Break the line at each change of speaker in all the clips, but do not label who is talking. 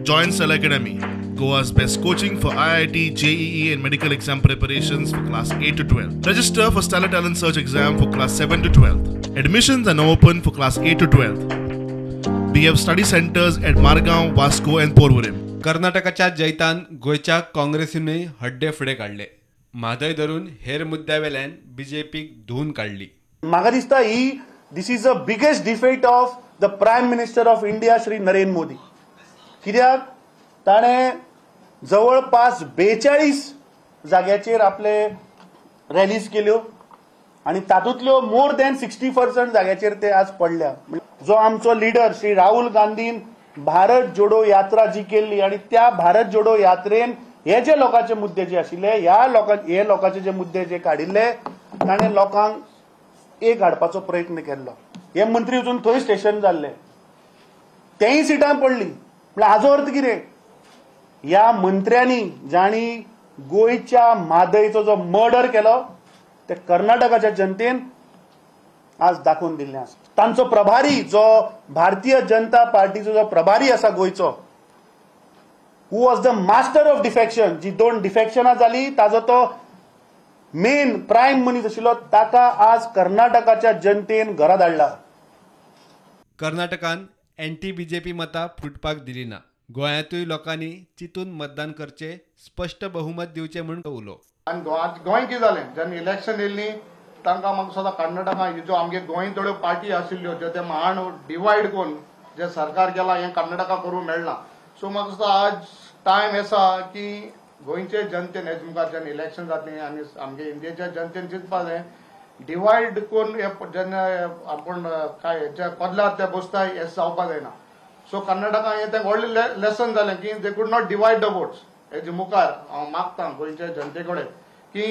Join Cell Academy, Goa's best coaching for IIT, JEE and medical exam preparations for class 8 to 12. Register for Stellar Talent Search exam for class 7 to 12. Admissions are now open for class 8 to 12. We have study centers at Margao, Vasco and Porvorim.
कर्नाटकाच्या जैतान गोंयच्या काँग्रेसीनूय हड्डे फुडें काडले. म्हादय धरून हेर मुद्द्या वेल्यान बीजेपीक धुवन काडली.
म्हाका दिसता ही this is a biggest defeat of the Prime Minister of India Shri Narendra Modi. कित्याक ताणें जवळपास 42 जाग्याचेर आपले रॅलीज केल्यो आनी तातूंतल्यो मोर दॅन 60% जाग्याचेर ते आज पडल्या. जो आमचो लिडर श्री राहुल गांधीन भारत जोडो यात्रा जी केल्ली आनी त्या भारत जोडो यात्रेन हे जे लोकांचे मुद्दे जे आशिल्ले ह्या हे लोकांचे जे मुद्दे जे काडिल्ले ताणें लोकांक एक हाडपाचो प्रयत्न केल्लो. हे मंत्री वचून थंय स्टेशन जाल्ले, तेय सिटां पडली. म्हळ्यार हाजो अर्थ कितें, ह्या मंत्र्यांनी जांणी गोंयच्या म्हादयचो जो मर्डर केलो ते कर्नाटकाच्या जनतेन आज दाखोवन दिल्लें आसा. तांचो प्रभारी जो भारतीय जनता पार्टीचो जो प्रभारी आसा गोंयचो, who was the master of defection, जी 2 डिफेक्शनां जाली ताजो तो मेन प्रायम मनीस आशिल्लो, ताका आज कर्नाटकाच्या जनतेन घरा धाडला.
कर्नाटकान एंटी बीजेपी मतां फुटपाक दिली ना. गोंयांतूय लोकांनी चिंतून मतदान करचें, स्पश्ट बहुमत दिवचें म्हूण उलो.
आनी गोंय कितें जालें, जेन्ना इलेक्शन येयल्लीं तांकां म्हाका दिसता कर्नाटकान ज्यो आमगे गोंय थोड्यो पार्टी आशिल्ल्यो ज्यो ते महान डिवायड करून जे सरकार गेलां हें कर्नाटका करूंक मेळना. सो म्हाका दिसता आज टायम आसा की गोंयचे जनतेन हेज मुखार जेन्ना इलेक्शन जातलीं आनी आमगे इंडियेच्या जनतेन चिंतपा जाय डिवायड करून जेन्ना आपूण काय जे कदलार ते बसता हें जावपा जायना. सो कर्नाटका हें तें व्हडलें लेसन जालें की they could not divide the votes. हेजे मुखार हांव मागता गोंयच्या जनते कडेन की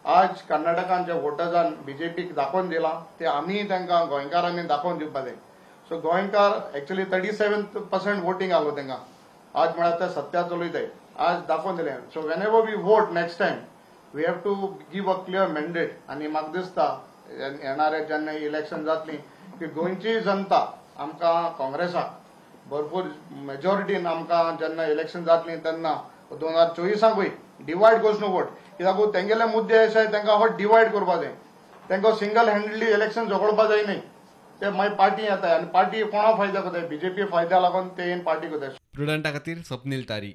आज कर्नाटकान जे वोटर्सान बीजेपीक दाखोवन दिलां ते आमी तांकां गोंयकारांनी दाखोवन दिवपा जाय. सो गोंयकार एक्चुअली 37% वोटींग आसलो तांकां, आज म्हळ्यार ते सत्या चलयताय, आज दाखोवन दिलें. So whenever we vote next time we have to give a clear mandate. आनी म्हाका दिसता येणारे जेन्ना इलेक्शन जातली की गोंयची जनता आमकां काँग्रेसाक भरपूर मेजॉरिटीन आमकां जेन्ना इलेक्शन जातली तेन्ना 2024 डिवायड करचो वोट, कित्याक तेंगेले मुद्दे अशे तांकां हो डिवायड करपा जाय, तांकां सिंगल हँडली इलेक्शन झगडपा जाय न्ही. ते मागीर पार्टी येता आनी पार्टी कोणा फायद्या करता, बीजेपी फायद्या लागून ते येवन पार्टी करता.
प्रुडंटा खातीर स्वप्नील तारी.